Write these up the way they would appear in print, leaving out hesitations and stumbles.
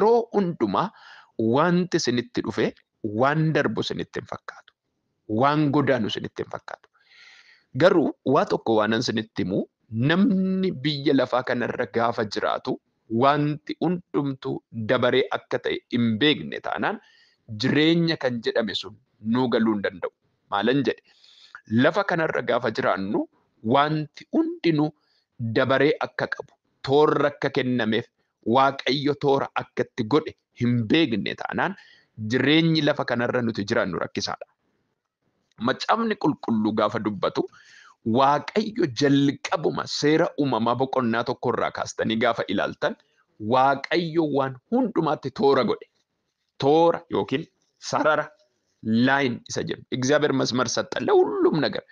Yeroo hundumaa wanti isinitti dhufe waan darbu isinitti hin fakkaatu. Waan godaanu isinitti hin fakkaatu. Garuu waa tokko waanan isinitti himu, namni biyya lafaa kanarra gaafa jiraatu wanti hundumtuu dabaree akka ta'e hin beekne taanaan jireenya kan jedhame sun nuu galuu hin danda'u. Maalan jedhe? Lafa kanarra gaafa jiraannu wanti hundinuu dabaree akka qabu, toorra akka kennameef, Waaqayyo toora akka itti godhe hin beekne taanaan jireenyi lafa kanarra nuti jiraannu rakkisaadha. Macaafni qulqulluu gaafa dubbatu Waaqayyo jalqabuma seera uumamaa boqonnaa tokkorraa kaastanii gaafa ilaaltan Waaqayyo waan hundumaatti toora godhe. Toora yookiin sarara line isa jedhu. እግዚአብሔር መስመር ሰጠ ለሁሉም ነገር።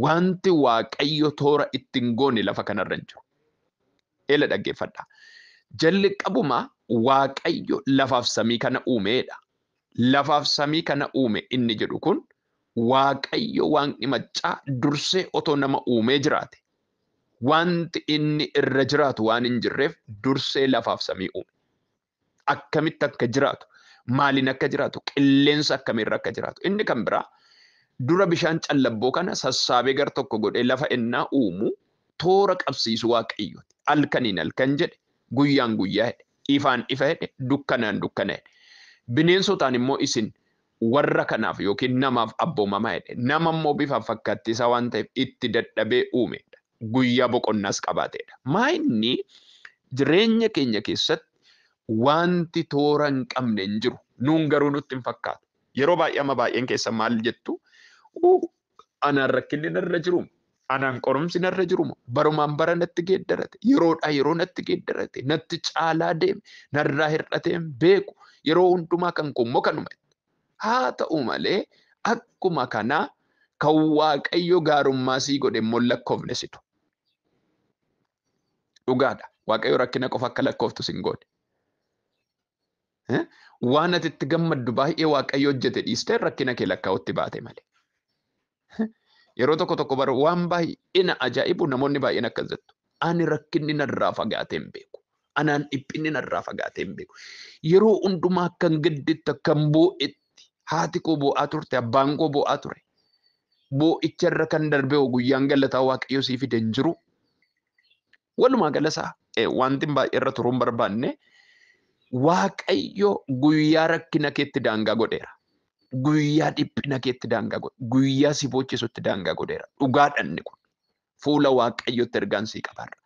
Wanti Waaqayyo toora ittiin goone lafa kanarra hin jiru. Eela dhaggeeffadhaa. Jalqabuma Waaqayyo lafaaf samii kana uumeedha. Lafaaf samii kana uume inni jedhu kun Waaqayyo waaqni maccaa dursee otoo nama uumee jiraate. Wanti inni irra jiraatu waan hin jirreef dursee lafaaf samii uume. Akkamitti akka jiraatu, maaliin akka jiraatu, qilleensa akkamiirra akka jiraatu. Inni kan biraa dura bishaan callabboo kana sassaabee gar tokko godhee lafa ennaa uumu toora qabsiisu Waaqayyooti. Halkaniin halkan jedhe, guyyaan guyyaa jedhe, ifaan ifa jedhe, dukkanaan dukkana jedhe. Bineensotaan immoo isin warra kanaaf yookiin namaaf abboomamaa jedhe. Nama immoo bifaaf fakkaattii isaa waan ta'eef itti dadhabee uumedha. Guyyaa boqonnaas qabaateedha. Maa inni jireenya keenya keessatti wanti toora hin qabne hin jiru. Nuun garuu nutti hin fakkaatu. Yeroo baay'ee amma baay'een keessa maal jettu? Anaan rakkinni narra jiru, anaan qorumsi narra jiru, barumaan bara natti geeddarate, yeroodhaa yeroo natti geeddarate, natti caalaa deeme, narraa hir'atee hin beeku, yeroo hundumaa kan koo immoo kanuma. Haa ta'u malee akkuma kanaa kan Waaqayyo gaarummaa sii godhe immoo lakkoofne situ. Dhugaadha. Waaqayyo rakkina qofa akka lakkooftu sin goone. Waan ati itti gammaddu baay'ee Waaqayyo hojjete dhiistee rakkina kee lakkaa'utti baate malee. Yeroo tokko tokko bara waan baay'ee na ajaa'ibu namoonni baay'een akkas jettu. Ani rakkinni narraa fagaatee hin beeku. Anaan dhiphinni narraa fagaatee hin beeku. Yeroo hundumaa akkan gadditti akkan boo'etti haati koo boo'aa turte, abbaan koo boo'aa ture. Boo'icha irra kan darbe guyyaan galataa Waaqayyo sii fide hin jiru. Walumaa galasaa wanti baay'ee irra turuu hin barbaanne Waaqayyo guyyaa rakkina keetti daangaa godheera. Guyyaa dhiphina keetti daangaa godhe. Guyyaa si boochisutti daangaa godheera. Dhugaadhaan kun fuula Waaqayyotti ergaan sii qabaarra.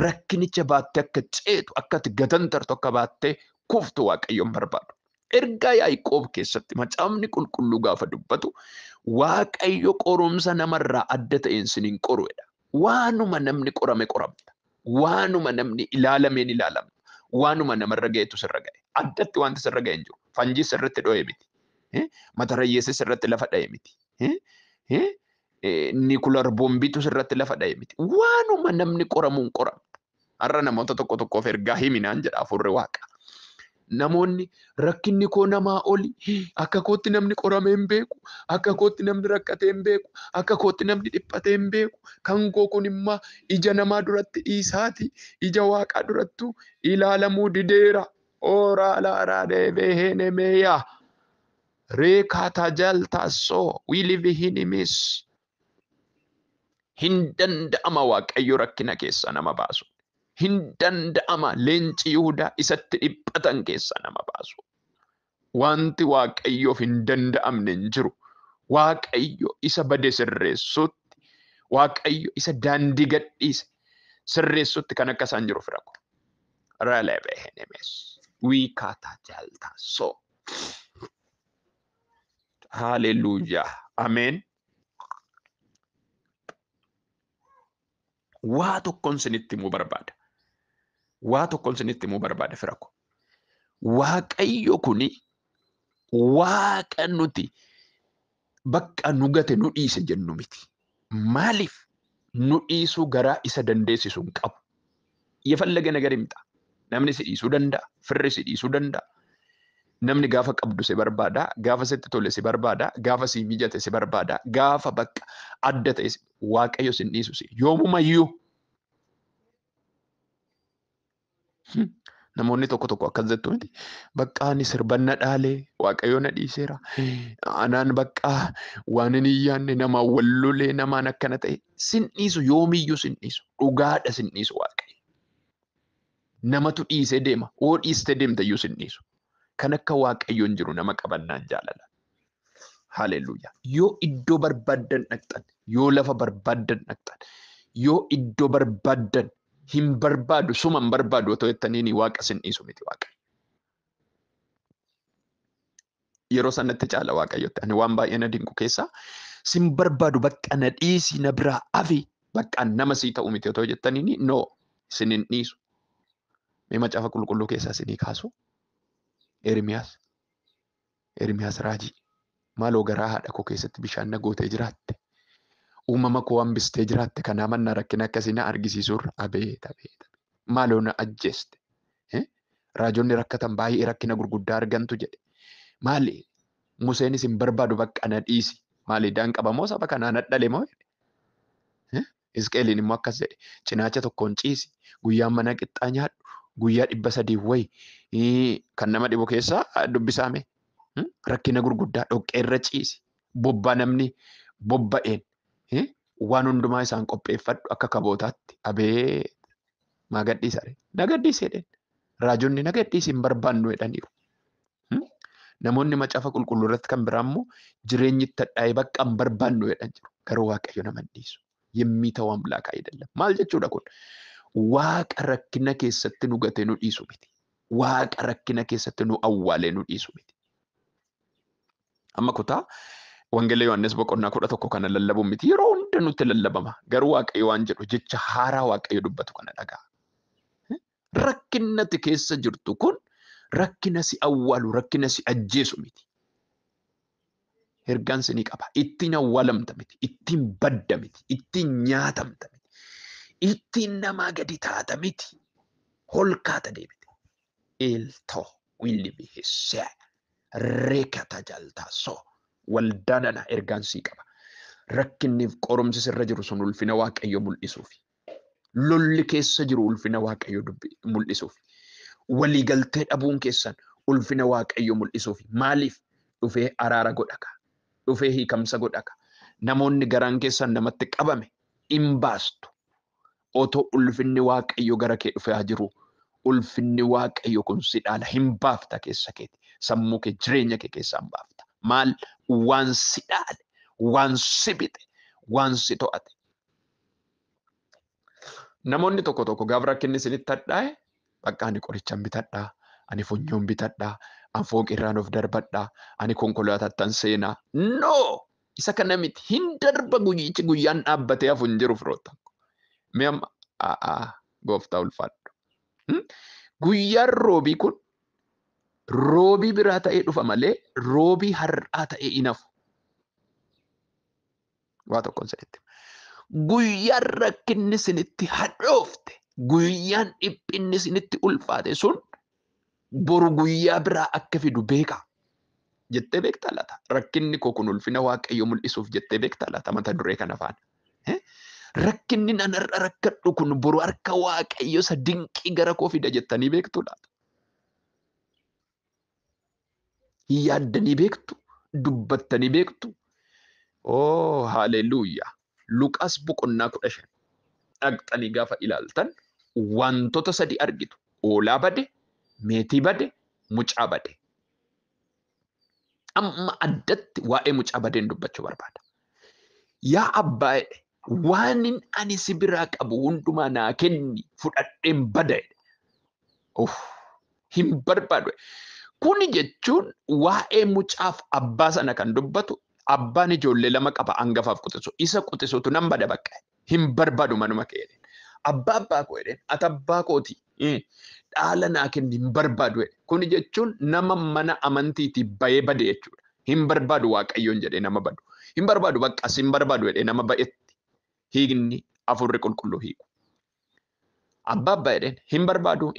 Rakkinicha baattee akka ceetu, akka ati gatantartu, akka baattee kuftu Waaqayyoon barbaadu. Ergaa Yaaqoob keessatti macaafni qulqulluu gaafa dubbatu Waaqayyo qorumsa namarraa adda ta'een siniin qoruudha. Waanuma namni qorame qoramta. Waanuma namni ilaalameen ilaalamta. Waanuma namarra ga'etu sirra ga'e. Addatti wanti sirra ga'e hin jiru. Fanjii sirritti dho'e miti. Matarayyeessi sirratti lafa dha'e miti. Nikular boombiitu sirratti lafa dha'e miti. Waanuma namni qoramuun qoramta. Har'a namoota tokko tokkoof ergaa himinaan jedha hafuurri Waaqa. Namoonni rakkinni koo namaa oli, akka kootti namni qoramee hin beeku, akka kootti namni rakkatee hin beeku, akka kootti namni dhiphatee hin beeku, kan koo kun immoo ija namaa duratti dhiisaati, ija Waaqaa durattu ilaalamuu dideera. Ooraa laaraa deebee heenemeeyaa. Reekaataa jaltaassoo wiilivihinimis. Hin danda'ama Waaqayyo rakkina keessa nama baasu. Hin danda'ama leenci Yihudaa isatti dhiphatan keessa nama baasu. Wanti Waaqayyoof hin danda'amne hin jiru. Waaqayyo isa bade sirreessutti, Waaqayyo isa daandii gadhiise sirreessutti kan akka isaan jiru fira koo. Ralebehenemes. Wiikaataa jaltaassoo. Haleluuyaa. Ameen. Waa tokkoon isinitti himuu barbaada. Waa tokkoon isinitti himuu barbaada fira koo. Waaqayyo kuni Waaqa nuti bakka nu gate nu dhiise jennu miti. Maaliif nu dhiisuu garaa isa dandeessisu hin qabu. የፈለገ ነገር ይምጣ. Namni si dhiisuu danda'a. Firri si dhiisuu danda'a. Namni gaafa qabdu si barbaada. Gaafa sitti tole si barbaada. Gaafa si mijate si barbaada. Gaafa bakka adda ta'e Waaqayyo sin dhiisu si. Yoomumayyuu. Namoonni tokko tokko akkas jettu miti. Bakka ani sirban na dhaalee Waaqayyo na dhiiseera. Anaan bakka waan hin yaadne namaan wal lolee namaan akkana ta'e. Sin dhiisu, yoomiyyuu sin dhiisu. Dhugaadha, sin dhiisu Waaqayyo. Namatu dhiisee deema. Oo dhiistee deemte iyyuu sin dhiisu. Kan akka Waaqayyoon jiru nama qabannaan jaalala. Haleluuyaa. Yoo iddoo barbaaddan dhaqxan, yoo lafa barbaaddan dhaqxan, yoo iddoo barbaaddan hin barbaadu, suma hin barbaadu otoo jettaniini Waaqa sin dhiisu miti Waaqayyo. Yeroo sanatti caala Waaqayyotti. Ani waan baay'ee na dinqu keessaa sin barbaadu, bakka na dhiisi, na biraa hafi, bakka nama sii ta'u miti otoo jettaniini, no, sin hin dhiisu. Mee macaafa qulqulluu keessaa isinii kaasu. Ermiyaas raajii. Maaloo garaa haadha koo keessatti bishaan na gootee jiraatte. Uumama koo hambistee jiraatte, kanaa mannaa rakkina akkasii na argisiisuurra, abeet abeet. Maaloo na ajjeeste. Raajonni rakkatan baay'ee rakkina gurguddaa argantu jedhe. Maali? Museenis hin barbaadu, bakka na dhiisi. Maali, daan qabamoo saba kanaa na dhale moo? Hisqeeliin immoo akkas jedhe. Cinaacha tokkoon ciisi. Guyyaan mana qixxaa nyaadhu. Guyyaa 300 wayi. Kan nama dhibu keessaa dubbisaame. Rakkina gurguddaa dhoqqeerra ciisi. Bobbaa namni bobba'een waan hundumaa isaan qopheeffadhu akka kabootaatti. Abeet, maa gadhiisa? Na gadhiise jedheen. Raajonni na gadhiisi, hin barbaannu jedhaniiru. Namoonni macaafa qulqulluu irratti kan biraa immoo jireenyi itti hadhaa'ee bakka hin barbaannu jedhan jiru. Garuu Waaqayyo nama hin dhiisu. የሚተው አምላክ አይደለም። Maal jechuudha kun? Waaqa rakkina keessatti nu gatee nu dhiisu miti. Waaqa rakkina keessatti nu awwaalee nu dhiisu miti. Amma kutaa Wangeela Yohaannis boqonnaa 11 kana lallabuun miti. Yeroo hunda nutti lallabama. Garuu Waaqayyo waan jedhu, jecha haaraa Waaqayyo dubbatu kana dhagaa. Rakkinnati keessa jirtu kun rakkina si awwaalu, rakkina si ajjeesu miti. Ergaan sinii qaba. Ittiin awwaalamta miti. Ittiin badda miti. Ittiin nyaatamta miti. Ittiin namaa gadi taata miti. Holkaata deebite. Eeltoo willi bihissee reekata jaltaasoo waldaa nana, ergaan sii qaba. Rakkinniif qorumsi sirra jiru sun ulfina Waaqayyo mul'isuufi. Lolli keessa jiru ulfina Waaqayyo mul'isuufi. Waliigaltee dhabuun keessan ulfina Waaqayyo mul'isuufi. Maaliif? Dhufee araara godhaka. Dhufee hiikamsa godhaka. Namoonni garaan keessan namatti qabame hin baastu. Otoo ulfinni Waaqayyo gara kee dhufee jiru, ulfinni Waaqayyo kun si dhaala, hin baafta keessa keeti. Sammuu kee, jireenya kee keessaa hin baafta. Maal? Waan si dhaale, waan si bite, waan si to'ate. Namoonni tokko tokko gaafa rakkinni isinitti hadhaa'e, bakka ani qorichaan bitadhaa, ani funyoon bitadhaa, ani fooqirraan of darbadhaa, ani konkolaataattan seenaa. No! Isa kana miti, hin darba guyyichi, guyyaan dhaabbatee hafu hin jiru, firoota. Mee amma a'aa, gooftaa ulfaadhu. Guyyaan roobii kun roobii biraa ta'ee dhufa malee roobii har'aa ta'ee hin hafu. Waa tokkoon isinitti. Guyyaan rakkinni isinitti hadhoofte, guyyaan dhiphinni isinitti ulfaate sun boru guyyaa biraa akka fidu beekaa. Jettee beektaa laata? Rakkinni koo kun ulfina Waaqayyo mul'isuuf jettee beektaa laata, mata duree kana faana? Rakkinni nan har'a rakkadhu kun boru harka Waaqayyo isa dinqii gara koo fida jettanii beektuu laata? Yaaddanii beektu? Dubbattanii beektu? Oh, haleluuyaa! Luqaas boqonnaa 15 dhaqxanii gaafa ilaaltan wantoota sadi argitu. Hoolaa bade, meetii bade, mucaa bade. Amma addatti waa'ee mucaa badeen dubbachuu barbaada. Yaa abbaa jedhe, waanin ani si biraa qabu hundumaa naa kenni, fudhadheen bada jedhe. Uff, hin barbaadu. Kuni jechuun waa'ee mucaaf abbaa sana kan dubbatu, abbaan ijoollee lama qaba, hangafaaf quxisu. Isa quxisutu nan bada, bakka. Hin barbaadu manuma kee jedheen. Abbaa, abbaa koo jedheen, ati abbaa kooti. Dhaala naa kenni, hin barbaadu jedhe. Kuni jechuun nama mana amantiitii bahee bade jechuudha. Hin barbaadu Waaqayyoon jedhee nama badu. Hin barbaadu, bakka hin barbaadu jedhee nama ba'etti hiikni afurri qulqulluu hiiku. Abbaa, abbaa jedheen, hin barbaadu,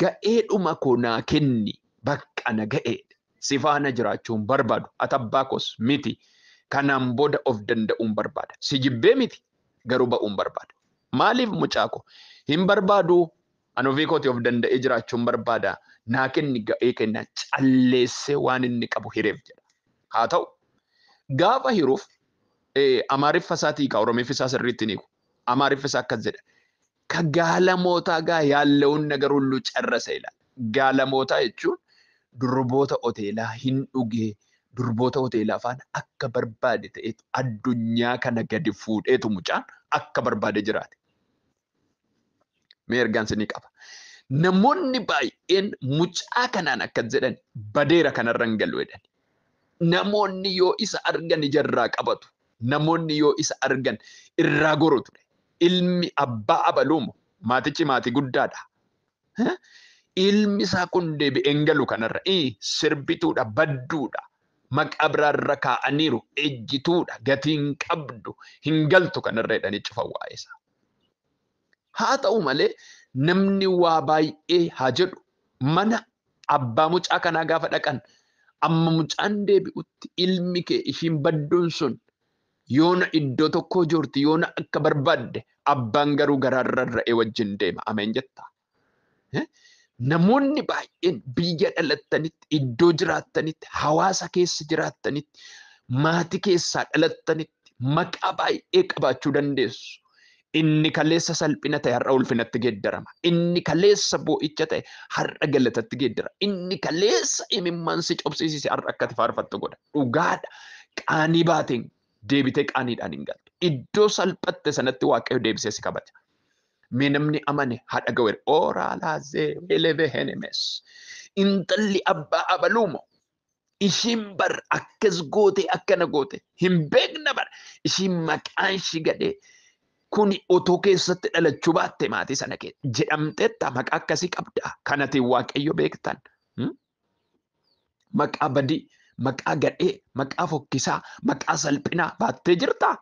ga'eedhuma koo naa kenni, bakka na ga'ee, si faana jiraachuu hin barbaadu, ati abbaa koos miti, kanaan booda of danda'uun barbaada, si jibbee miti, garuu ba'uun barbaada. Maaliif mucaa koo? Hin barbaadu, Ani ofii kootii of danda'ee jiraachuun barbaada. Naa kenni ga'ee kennaa calleessee waan inni qabu hireef jedha. Haa ta'u gaafa hiruuf Amaariffa isaatii hiika, Oromiffi isaa sirriitti ni hiiku. Amaariffa isaa akkas jedha. Ka gaalamootaa gaa yaalla'uun ነገር ሁሉ ጨረሰ ይላል። Gaalamootaa jechuun durboota hoteelaa hin dhugee, durboota hoteelaa faana akka barbaade ta'etu addunyaa kana gadi fuudheetu mucaan akka barbaade jiraate. Mee ergaan isinii qaba. Namoonni baay'een mucaa kanaan akkas jedhan, badeera kanarra hin galu jedhan. Namoonni yoo isa argan ijarraa qabatu. Namoonni yoo isa argan irraa goru ture. Ilmi abbaa abaluumo maatichi maatii guddaadha. Ilmi isaa kun deebi'ee hin galu kanarra. Sirbituudha, badduudha. Maqaa biraarra kaa'aniiru, ejjituudha, gatii hin qabdu, hin galtu kanarra jedhanii cufan waa'ee isaa. Haa ta'u malee namni waa baay'ee haa jedhu, mana abbaa mucaa kanaa gaafa dhaqan amma mucaan deebi'utti ilmi kee ishiin badduun sun yoona iddoo tokkoo jirti, yoona akka barbaadde, abbaan garuu garaarra ra'ee wajjin deema. Ameen jetta. Namoonni baay'een biyya dhalattanitti, iddoo jiraattanitti, hawaasa keessa jiraattanitti, maatii keessaa dhalattanitti maqaa baay'ee qabaachuu dandeessu. Inni kaleessa salphina ta'e har'a ulfinatti geeddarama. Inni kaleessa boo'icha ta'e har'a galatatti geeddarama. Inni kaleessa imimmaan si cobsiisise har'a akka ati faarfattu godha. Dhugaadha. Qaanii baateen deebitee qaaniidhaan hin galtu. Iddoo salphatte sanatti Waaqayyo deebisee si kabaja. Mee namni amane haadha ga'eera. Oraalaazee elevehenemes. Intalli abbaa abaluumo. Ishiin bar akkas goote, akkana goote hin beekna bar. Ishiin maqaan ishii gadhee kuni otoo keessatti dhalachuu baatte maatii sana keessa jedhamteetta, maqaa akkasii qabda. Kanatiin Waaqayyo beektan. Maqaa badii, maqaa gadhee, maqaa fokkisaa, maqaa salphinaa baattee jirtaa?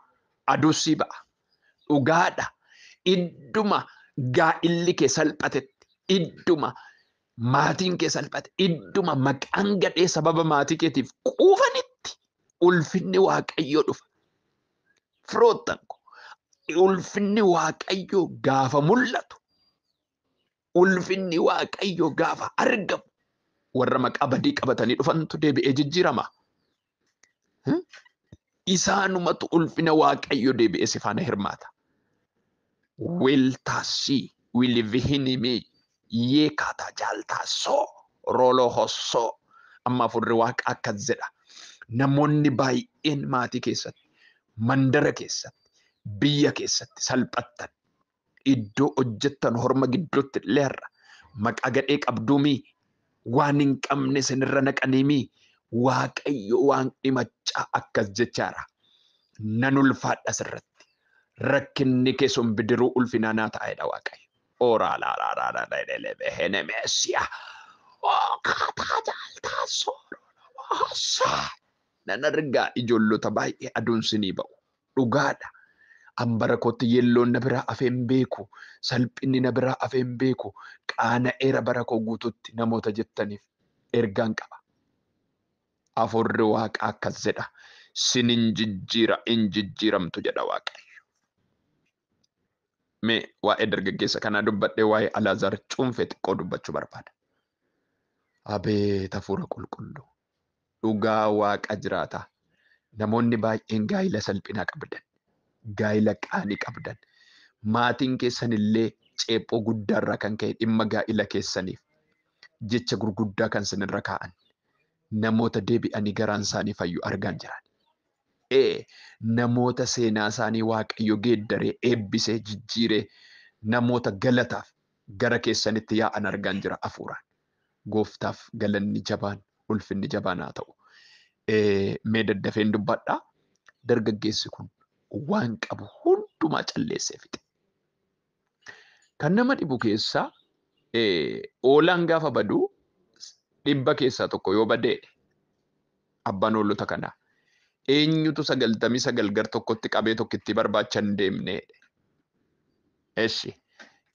Aduus sii ba'a. Dhugaadha. Idduma gaa'illi kee salphatetti, idduma maatiin kee salphate, idduma maqaan gadhee sababa maatii keetiif quufanitti ulfinni Waaqayyoo dhufa. Firoottan ko, ulfinni Waaqayyoo gaafa mul'atu, ulfinni Waaqayyoo gaafa argamu, warra maqaa badii qabatanii dhufantu deebi'ee jijjiirama. Isaanumatu ulfina Waaqayyoo deebi'ee si faana hirmaata. Wiltaasii wilvihinimii yeekaataa jaaltaasoo rooloo hossoo amma afurri Waaqa akkas jedha. Namoonni baay'een maatii keessatti, mandara keessatti, biyya keessatti salphattan, iddoo hojjettan horma gidduutti illee har'a maqaa gadhee qabduumii, waan hin qabne sinirra naqaniimii, Waaqayyo waan dhimachaa akkas jechaara. Nan ulfaadha sirratti. Rakkinni kee sun bidiruu ulfinaa naa ta'edha Waaqayyo. Oraa laalaalaalaalalebehenemeesiya. Kaataa jaaltaa sooroo. Nan argaa ijoollota baay'ee aduun sinii ba'u. Dhugaadha. An bara kootti yelloon na biraa afee hin beeku. Salphinni na biraa afee hin beeku. Qaana'eera bara koo guututti namoota jettaniif ergaan qaba. Afurri Waaqa akkas jedha. Sin hin jijjiira, hin jijjiiramtu jedha Waaqayyo. Mee waa'ee dargaggeessa kanaa dubbadhee waa'ee Alaazaar cuunfee xiqqoo dubbachuu barbaada. Abeet hafuura qulqulluu. Dhugaa Waaqa jiraata. Namoonni baay'een gaa'ila salphinaa qabdan. Gaa'ila qaanii qabdan. Maatiin keessan illee ceephoo guddaarraa kan ka'e dhimma gaa'ila keessaniif jecha gurguddaa kan sinirra kaa'an. Namoota deebi'anii garaan isaanii fayyu argaan jiran. Namoota seenaa isaanii Waaqayyo geeddaree eebbisee jijjiiree namoota galataaf gara keessanitti yaa'an argaan jira hafuuraan. Gooftaaf galanni jabaan, ulfinni jabaan haa ta'u. Mee daddafeen dubbadhaa. Dargaggeessi kun waan qabu hundumaa calleessee fixe. Kan nama dhibu keessaa oolaan gaafa badu 100 keessaa tokko yoo badee abbaan hoolota kanaa eenyutu 99 gar tokkotti qabee tokkitti barbaacha hin deemne? Eshi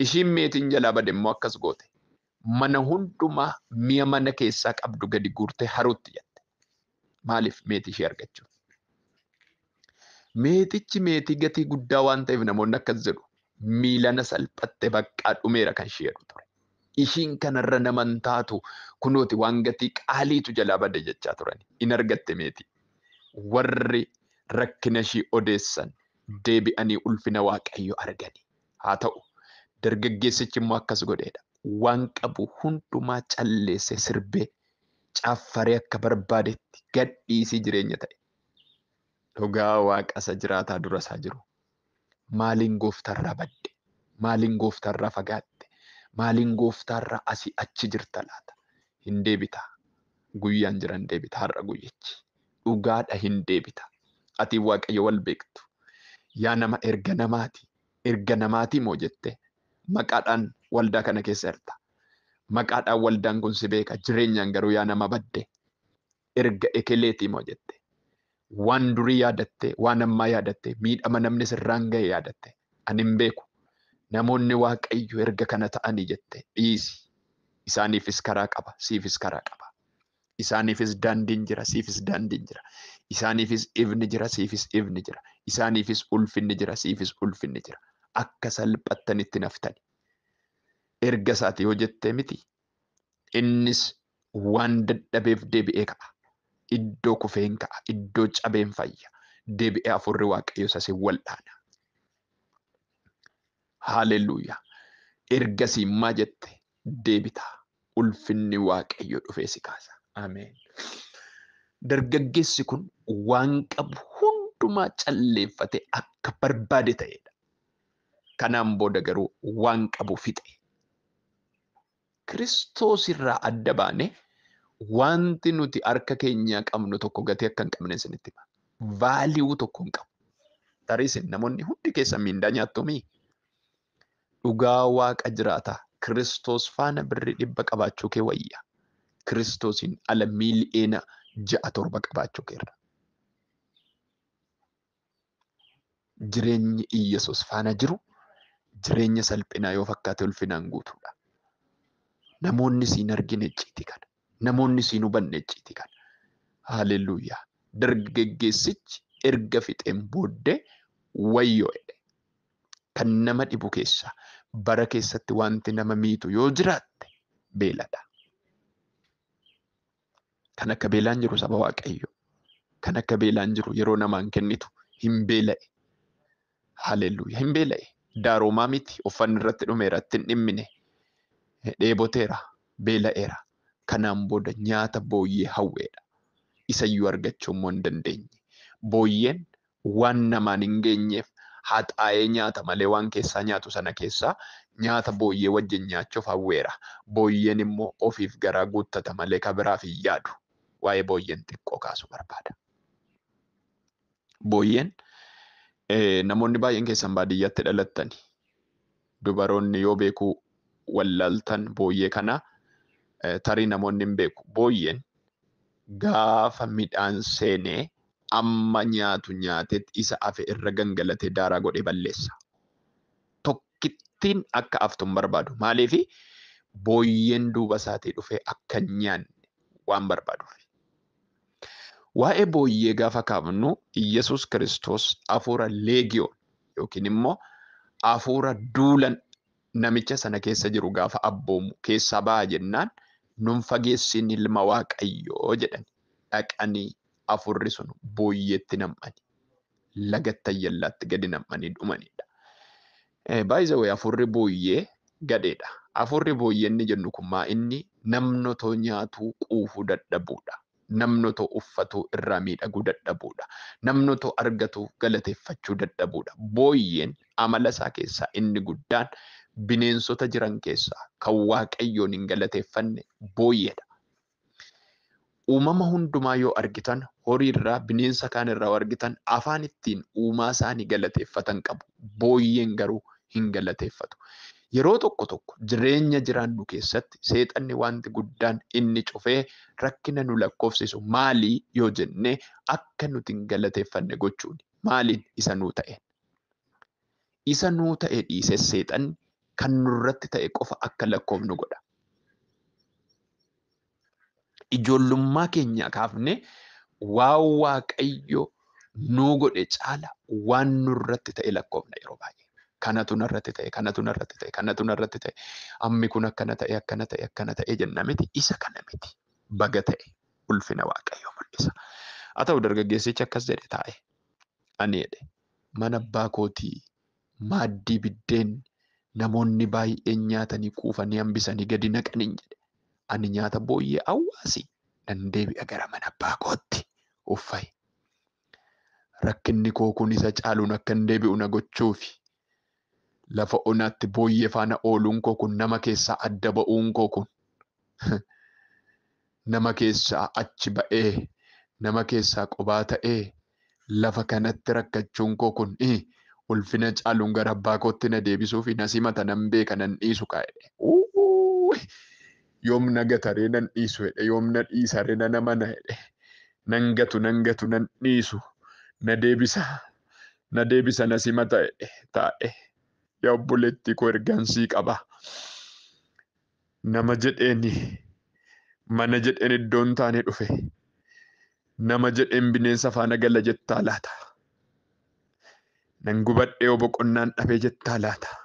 ishiin meetiin jalaa bade immoo akkas goote. Mana hundumaa mi'a mana keessaa qabdu gadi guurtee haruutti jette. Maaliif? Meetii ishee argachuuf. Meetichi meetii gatii guddaa waan ta'eef namoonni akkas jedhu. Miilana salphatte baqqaa dhumeera kan ishee jedhu ture. Ishiin kanarra nama hin taatu kunooti waan gatii qaaliitu jalaa bade jechaa turan. In argatte meetii. Warri rakkina ishii odeessan deebi'anii ulfina Waaqayyo argani. Haa ta'u dargaggeessichi immoo akkas godheedha. Waan qabu hundumaa calleesse sirbee caaffaree akka barbaadetti gadhiisii jireenya ta'e. Dhugaa Waaqa isa jiraataa dura isaa jiru. Maaliin gooftarraa badde? Maaliin gooftarraa fagaatte? Maaliin gooftarraa asii achi jirta laata? Hin deebita. Guyyaan jiran deebita har'a guyyichi. Dhugaadha hin deebita. Ati Waaqayyo wal beektu. Yaa nama erga namaati. Erga namaatii moo jette? Maqaadhaan waldaa kana keessa jirta. Maqaadhaan waldaan kun si beeka. Jireenyaan garuu yaa nama badde. Erga ekeleetii moo jette? Waan durii yaadatte, waan ammaa yaadatte, miidhama namni sirraan ga'e yaadatte. Ani hin beeku. Namoonni Waaqayyo erga kana ta'anii jette dhiisi. Isaaniifis karaa qaba, siifis karaa qaba. Isaaniifis daandiin jira, siifis daandiin jira. Isaaniifis ifni jira, siifis ifni jira. Isaaniifis ulfinni jira, siifis ulfinni jira. Akka salphattanitti naftani. Erga isaati yoo jettee miti, innis waan dadhabeef deebi'ee ka'a. Iddoo kufeen ka'a, iddoo cabeen fayya. Deebi'ee hafuurri Waaqayyo isa si wal'aana. Haaleluyyaa. Ergasii maa jette deebita. Ulfinni Waaqayyo dhufee si kaasa. Ameen. Dargaggeessi kun waan qabu hundumaa calleeffate akka barbaade ta'edha. Kanaan booda garuu waan qabu fixe. Kiristoos irraa adda baane wanti nuti harka keenyaa qabnu tokko gatii akka hin qabne isinitti hima. Vaaliyuu tokko hin qabu. Tarii isin namoonni hundi keessan miindaa nyaattumii? Dhugaa Waaqa jiraataa Kiristoos faana birrii 100 qabaachuu kee wayya. Kiristoosiin ala miili'eena 6-7 qabaachuu keerra. Jireenyi Iyyasuus faana jiru jireenya salphinaa yoo fakkaate ulfinaan guutuudha. Namoonni siin argine icciitii kana. Namoonni siin hubanne icciitii kana. Haaleluyyaa. Dargaggeessichi erga fixeen booddee wayyoo jedhe. Kan nama dhibu keessaa bara keessatti wanti nama miitu yoo jiraatte beeladha. Kan akka beelaan jiru saba Waaqayyoo. Kan akka beelaan jiru yeroo namaan kennitu hin beela'e. Haaleluyyaa. Hin beela'e. Daaroomaa miti. Uffanni irratti dhumeera. Ittiin dhimmine. Dheeboteera. Beela'eera. Kanaan booda nyaata booyyee hawweedha. Isayyuu argachuu immoo hin dandeenye. Booyyeen waan namaan hin geenyeef haxaa'ee nyaata malee waan keessaa nyaatu sana keessaa nyaata booyyee wajjin nyaachuuf hawweera. Booyyeen immoo ofiif garaa guuttata malee kan biraaf hin yaadu. Waa'ee booyyeen xiqqoo kaasuu barbaada. Booyyeen namoonni baay'een keessan baadiyyaatti dhalattani. Dubaroonni yoo beekuu wallaaltan booyyee kana tarii namoonni hin beeku. Booyyeen gaafa midhaan seenee amma nyaatu nyaatetti isa hafe irra gangalatee daaraa godhee balleessa. Tokkittiin akka haftu hin barbaadu. Maaliif booyyeen duuba isaatii dhufee akka hin nyaanne waan barbaaduuf. Waa'ee booyyee gaafa kaafnu Iyyasuus Kiristoos hafuura leegiyoon yookiin immoo hafuura duulan namicha sana keessa jiru gaafa abboomu keessaa ba'a jennaan nun fageessin ilma Waaqayyoo jedhan dhaqanii hafuurri sun booyyeetti nam'ani. Lagatti ayyallaatti gadi nam'anii dhumanidha. By the way, hafuurri booyyee gadheedha. Hafuurri booyyee inni jennu kun maa inni namni otoo nyaatuu quufuu dadhabuudha. Namni otoo uffatuu irraa miidhaguu dadhabuudha. Namni otoo argatuu galateeffachuu dadhabuudha. Booyyeen amala isaa keessaa inni guddaan bineensota jiran keessaa kan Waaqayyoon hin galateeffanne booyyeedha. Uumama hundumaa yoo argitan horiirraa bineensa kaanirraa yoo argitan afaan ittiin uumaa isaanii galateeffatan qabu. Booyyeen garuu hin galateeffatu. Yeroo tokko tokko jireenya jiraannu keessatti seexanni wanti guddaan inni cufee rakkina nu lakkoofsisu maalii yoo jenne akka nuti hin galateeffanne gochuuni. Maaliin isa nuu ta'e? Isa nuu ta'e dhiisee seexanni kan nurratti ta'e qofa akka lakkoofnu godha. Ijoollummaa keenya kaafne waan Waaqayyo nuu godhe caala waan nurratti ta'e lakkoofna yeroo baay'ee. Kanatu narratti ta'e, kanatu narratti ta'e, kanatu narratti ta'e. Ammi kun akkana ta'e, akkana ta'e, akkana ta'e jenna miti. Isa kana miti. Baga ta'e ulfina Waaqayyoo mul'isa. Haa ta'u dargaggeessichi akkas jedhe taa'e. Ani jedhe mana abbaa kootii maaddii biddeen namoonni baay'een nyaatanii quufanii hambisanii gadi naqaniin jedhe. Ani nyaata booyyee awwaasi nan deebi'a gara mana abbaa kootti uffayi. Rakkinni koo kun isa caaluun akka hin deebi'u na gochuufi. Lafa onaatti booyyee faana ooluun koo kun nama keessaa adda ba'uun koo kun nama keessaa achi ba'ee nama keessaa qobaa ta'ee lafa kanatti rakkachuun koo kun ulfina caaluun gara abbaa kootti na deebisuufi na simata nan beeka nan dhiisu kaa'edhe. Yoom na gataree nan dhiisu jedhe yoom na dhiisaree nan amana jedhe nan gatu nan gatu nan dhiisu na deebisa na deebisa na simata jedhe taa'e. Yaa obboleettii koo ergaan sii qaba. Nama jedheeni mana jedheen iddoon taane dhufe. Nama jedheen bineensa faana gala jettaa laata. Nan gubadhee boqonnaan dhabee jettaa laata.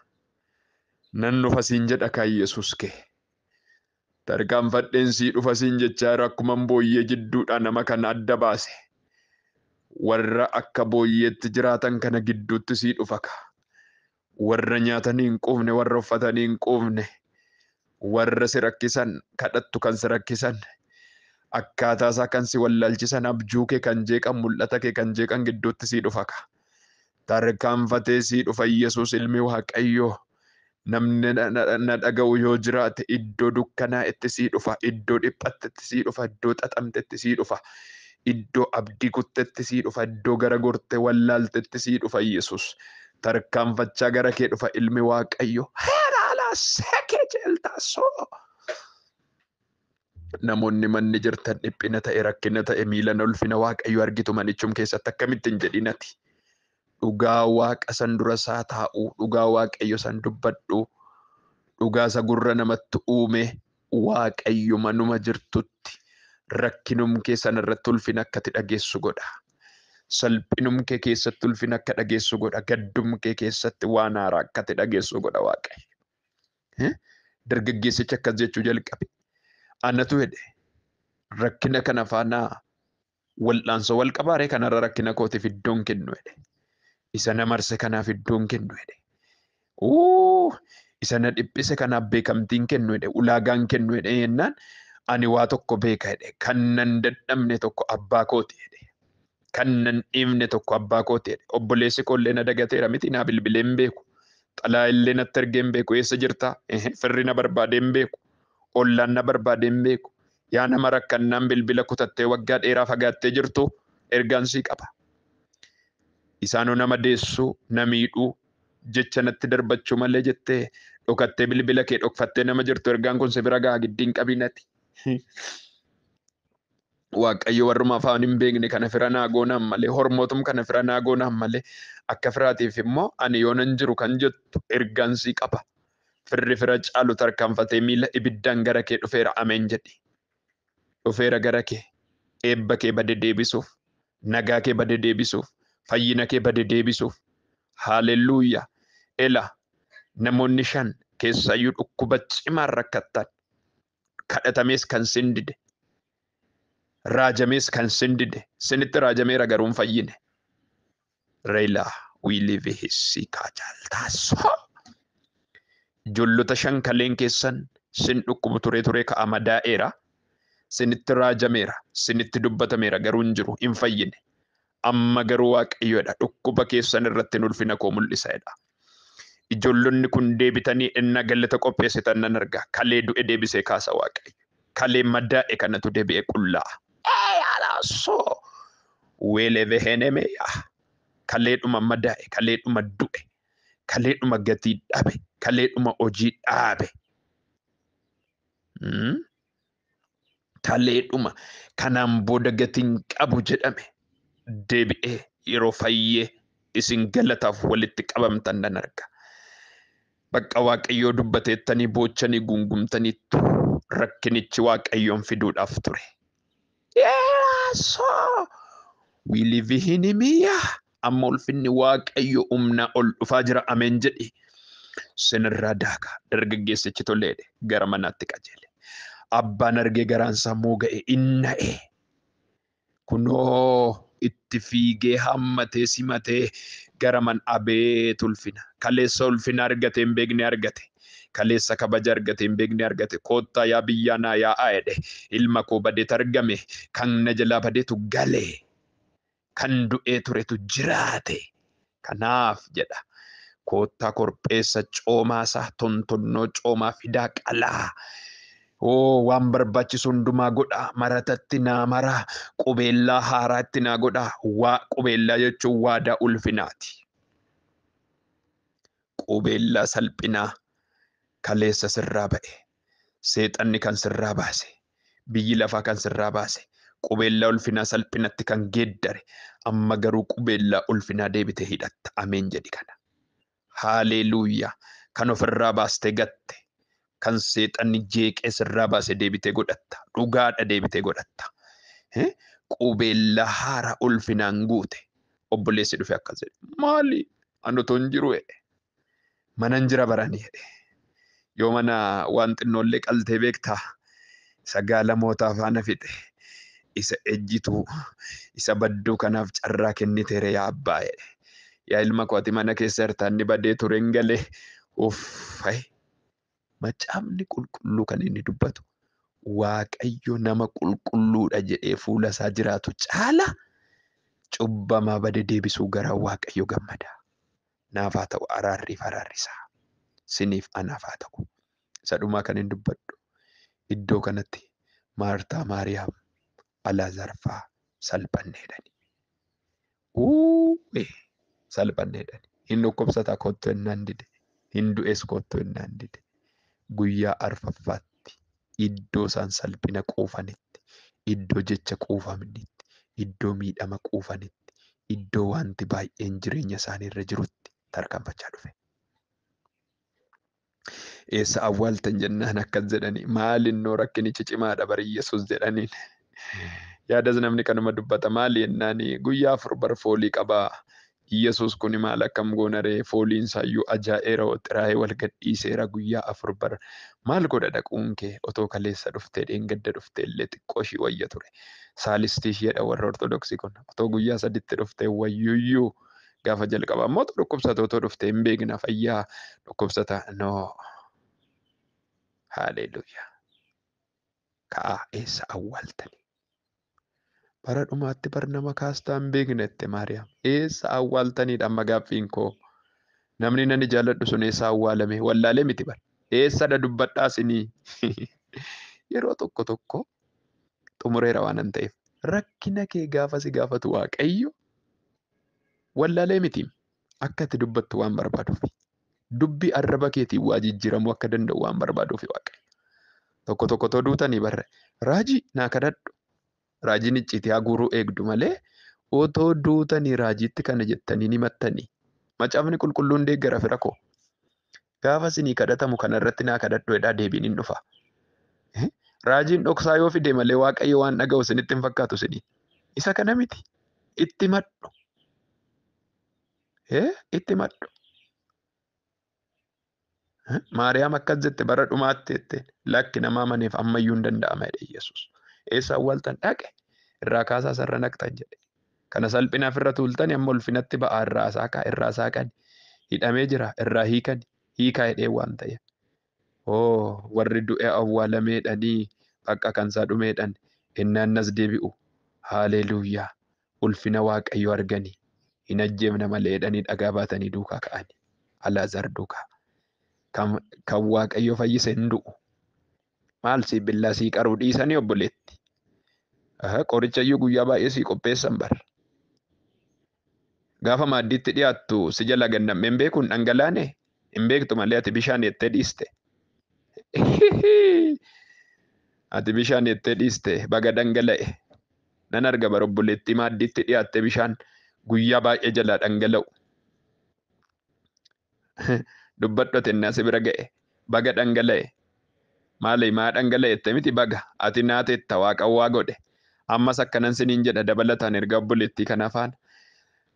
Nan dhufa siin jedha kaa Yesuus kee. Tarkaanfadheen sii dhufa siin jechaa jiru akkuman booyyee jidduudhaa nama kana adda baase. Warra akka booyyeetti jiraatan kana gidduutti sii dhufa ka. Warra nyaatanii hin quufne, warra uffatanii hin quufne, warra si rakkisan, kadhattu kan si rakkisan, akkaataa isaa kan si wallaalchisan, abjuu kee kan jeeqan, mul'ata kee kan jeeqan gidduutti sii dhufa ka. Tarkaanfatee sii dhufa Yesuus ilmi Waaqayyoo. Namni na dhaga'u yoo jiraate iddoo dukkanaa itti sii dhufa, iddoo dhiphatte itti sii dhufa, iddoo xaxamte itti sii dhufa, iddoo abdii kuttetti sii dhufa, iddoo gara gorte wallaaltetti sii dhufa Yesuus. Tarkaanfachaa gara kee dhufa ilmi Waaqayyo. Heeraalaa sekee jeeltaasoo. Namoonni manni jirtan dhiphina ta'e rakkina ta'e miilan ulfina Waaqayyo argitu manichum keessatti akkamitti hin jedhinati. Dhugaa Waaqa san dura isaa taa'u, dhugaa Waaqayyo san dubbadhu, dhugaa isa gurra namatti uume Waaqayyo manuma jirtutti rakkinum kee sanarratti ulfina akkati dhageessu godha. Salphinum kee keessatti ulfina akka dhageessu godha. Gaddum kee keessatti waan haaraa akkati dhageessu godha Waaqayyo. Dargaggeessichi akkas jechuu jalqabe. Anatu jedhe rakkina kana faana wal'aansoo wal qabaaree kanarra rakkina kootiif iddoon kennu jedhe. Isa na marse kanaaf iddoon kennu jedhe. Isa na dhiphise kanaaf beekamtiin kennu jedhe. Ulaagaan kennu jedhe jennaan ani waa tokko beeka jedhe. Kan nan dadhabne tokko abbaa kooti jedhe. Kan nan dhiifne tokko abbaa kooti jedhe. Obboleessi koollee na dagateera miti naa bilbilee hin beeku. Xalaa illee natti ergee hin beeku. Eessa jirtaa? Firri na barbaadee hin beeku. Ollaan na barbaadee hin beeku. Yaa nama rakkannaan bilbila kutattee waggaa dheeraa fagaattee jirtu ergaan sii qaba. Isaanoo nama deessuu, na miidhuu, jecha natti darbachuu malee jettee dhokattee bilbila kee dhokfattee nama jirtu ergaan kun si bira ga'a giddiin qabinati. Waaqayyo warruma afaan hin beekne kana fira naa goonaan malee hormootum kana fira naa goonaan malee akka firaatiif immoo ani yoonan jiru kan jettu ergaan sii qaba. Firri fira caalu tarkaanfatee miila ibiddaan gara kee dhufeera ameen jedhi. Dhufeera gara kee eebba kee bade deebisuuf, nagaa kee bade deebisuuf, fayyina kee bade deebisuuf. Haalelluuyaa. Ela namoonni 5 keessaayyuu dhukkuba cimaan rakkattan kadhatamees kan sin dide raajamees kan sin dide sinitti raajameera garuu hin fayyine. Reelaa wiilivi hissikaa jaaltaasoo. Ijoollota 5 kaleen keessan sin dhukkubu turee turee ka'a madaa'eera. Sinitti raajameera, sinitti dubbatameera garuu hin jiru, hin fayyine. Amma garuu Waaqayyoodha dhukkuba keessan irratti ulfina koo mul'isaadha. Ijoollonni kun deebitanii ennaa galata qopheessitan nan arga. Kalee du'e deebisee kaasa Waaqayyo. Kalee madaa'e kanatu deebi'ee qullaa'a. Eeyyaalaasoo weelevehenemeeyaa. Kaleedhuma madaa'e, kaleedhuma du'e, kaleedhuma gatii dhabe, kaleedhuma hojii dhaabe. Kaleedhuma kanaan booda gatiin qabu jedhame deebi'ee yeroo fayyee isin galataaf walitti qabamtan nan arga. Bakka Waaqayyoo dubbateettanii boochanii guungumtaniittu rakkinichi Waaqayyoon fiduudhaaf ture. Yeesoo wiilivihinimiyaa Amma ulfinni Waaqayyo humnaa ol dhufaa jira. Ameen jedhi. Sinirraa daaka. Dargaggeessichi toleedhe gara manaatti qajeele. Abbaan argee garaan isaa mooga'e inna'e. Kunoo itti fiigee hammatee simatee gara man abeet ulfina. Kaleessa ulfina argate hin beekne argate. Kaleessa kabaja argate hin beekne argate. Koottaa yaa biyyaa naa yaa'aa jedhe. Ilma koo badeetu argame. Kan na jalaa badeetu gale. Kan du'ee turetu jiraate. Kanaaf jedha. Koottaa korpheessa coomaasaa tontonnoo coomaa fidaa qalaa. Oo waan barbaachisu hundumaa godhaa. Maratatti naa maraa. Qubeellaa haaraatti naa godhaa. Waa qubeellaa jechuun waadaa ulfinaati. Qubeellaa salphinaa kaleessa sirraa ba'e. Seexanni kan sirraa baase. Biyyi lafaa kan sirraa baase. Qubeellaa ulfinaa salphinatti kan geeddare. Amma garuu qubeellaa ulfinaa deebite hidhatta. Ameen jedhi kana. Haaleluuyaa. Kan ofirraa baastee gatte. Kan seexanni jeeqee sirraa baase deebitee godhatta. Dhugaadha deebitee godhatta. Qubeellaa haaraa ulfinaan guute. Obboleessi dhufe akkas jedhe. Maali? Ani otoo hin jiru jedhe. Manan jira baranii jedhe. Yoo mana waan xinnoollee qaltee beektaa? Isa gaala mootaa faana fixe. Isa ejjituu. Isa badduu kanaaf carraa kenniteere yaa abbaa jedhe. Yaa ilma koo ati mana keessa jirta inni badee ture hin galee. Uffay. Macaafni qulqulluu kan inni dubbatu Waaqayyo nama qulqulluudha jedhee fuula isaa jiraatu caala cubbamaa bade deebisuu garaa Waaqayyo gammada. Naaf haa ta'u araarriif araarrisaa. Siniif anaaf haa ta'u. Isa dhumaa kan hin dubbadhu iddoo kanatti Maartaa Maariyaam Alaazaar fa'aa salphanneedhani. Uuuee salphanneedhani. Hin dhukkubsataa kottu jennaan dide. Hin du'es kottu jennaan dide. Guyyaa arfaffaatti iddoo isaan salphina quufanitti, iddoo jecha quufamnitti, iddoo miidhama quufanitti, iddoo wanti baay'een jireenya isaanii irra jirutti tarkaanfachaa dhufe. Eessa awwaaltan jennaan akkas jedhanii maalinnoo rakkinichi cimaadha bari Yesuus jedhaniin. Yaadas namni kanuma dubbata maali jennaani guyyaa afur bar foolii qabaa. Yesuus kuni maal akkam goona ree fooliin isaayyuu ajaa'eera xiraa'ee wal gadhiiseera guyyaa afur bar maal godha dhaquun kee otoo kaleessa dhuftee dheengadda dhuftee illee xiqqoo ishii wayya ture. Saalistii isheedha warra Ortodoksii kun otoo guyyaa saditti dhuftee wayyuyyuu gaafa jalqaba ammoo otoo dhukkubsata otoo dhuftee hin beekna fayyaa dhukkubsata noo. Haaleluuyaa. Ka'aa eessa awwaaltani? Bara dhumaatti bar nama kaastaa hin beekne jette Maariyaam. Eessa awwaaltaniidha amma gaaffiin koo? Namni nani jaalladhu sun eessa awwaalame? Wallaalee miti bar. Eessadha dubbadhaa isinii? Yeroo tokko tokko xumureera waan ta'eef rakkina kee gaafa si gaafatu Waaqayyo wallaalee miti. Akka ati dubbattu waan barbaaduuf. Dubbii arraba keetiin waa jijjiiramuu akka danda'u waan barbaaduuf Waaqayyo. Tokko tokko too duutanii barre raajii naa kadhadhu. Raajiin icciitii haguuruu eegdu malee otoo duutanii raajiitti kana jettanii ni mattanii. Macaafni qulqulluun deeggara fira koo. Gaafa isinii kadhatamu kanarratti naa kadhadhu jedhaa deebiin hin dhufa. Raajiin dhoksaa yoo fide malee Waaqayyo waan dhaga'u isinitti hin fakkaatu isinii. Isa kana miti. Itti madhu. Itti madhu. Maariyaam akkas jette bara dhumaatti jette lakki nama amaneef ammayyuu hin danda'ama jedhe Yesuus. Eessa awwaaltan dhaqe irraa kaasaa sarara naqxan jedhe. Kana salphinaaf irra tuultani amma ulfinatti ba'aa irraa saaqaa irraa saaqani. Hidhamee jira irraa hiikani hiikaa jedhee waan ta'eef. Oo warri du'e awwaalameedhanii bakka kan isaa dhumeedhan innaan nas deebi'u. Haaleluuyaa ulfina Waaqayyo arganii hin ajjeefna malee jedhanii dhagaa baatanii duukaa ka'ani. Alaazaar duukaa. Kan Waaqayyo fayyise hin du'u. Maal sii billaa sii qaruu dhiisanii obboleetti. Qoricha iyyuu guyyaa baay'ee sii qopheessan bar. Gaafa maaddiitti dhiyaattu si jala gannamee hin beeku hin dhangalaane hin beektu malee ati bishaan jettee dhiiste. Ati bishaan jettee dhiiste baga dhangala'e. Nan arga bara obboleettii maaddiitti dhiyaatte bishaan guyyaa baay'ee jalaa dhangala'u. Dubbadhu ati innaa si bira ga'e baga dhangala'e. Maali maa dhangala'e jette miti baga ati naateetta waaqan waa godhe. Ammas akkanan siniin jedha dabalataan erga obboleettii kana faana.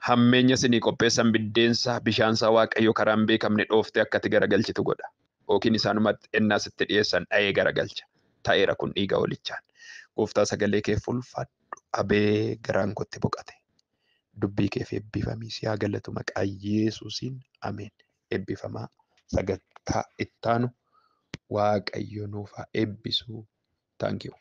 Hammeenya isinii qopheessan biddeensaa bishaansaa Waaqayyo karaa hin beekamne dhooftee akka ati garagalchitu godha. Yookiin isaanumatti ennaa sitti dhiyeessan dha'ee garagalcha. Ta'eera kun dhiiga hoolichaan. Gooftaa sagalee kee fulfadhu abee garaan kootti boqate. Dubbii keef eebbifamii si haa galatu maqaa Yesuusiin ameen. Eebbifamaa sagantaa ittaanu Waaqayyo nuuf haa eebbisu. Thank you.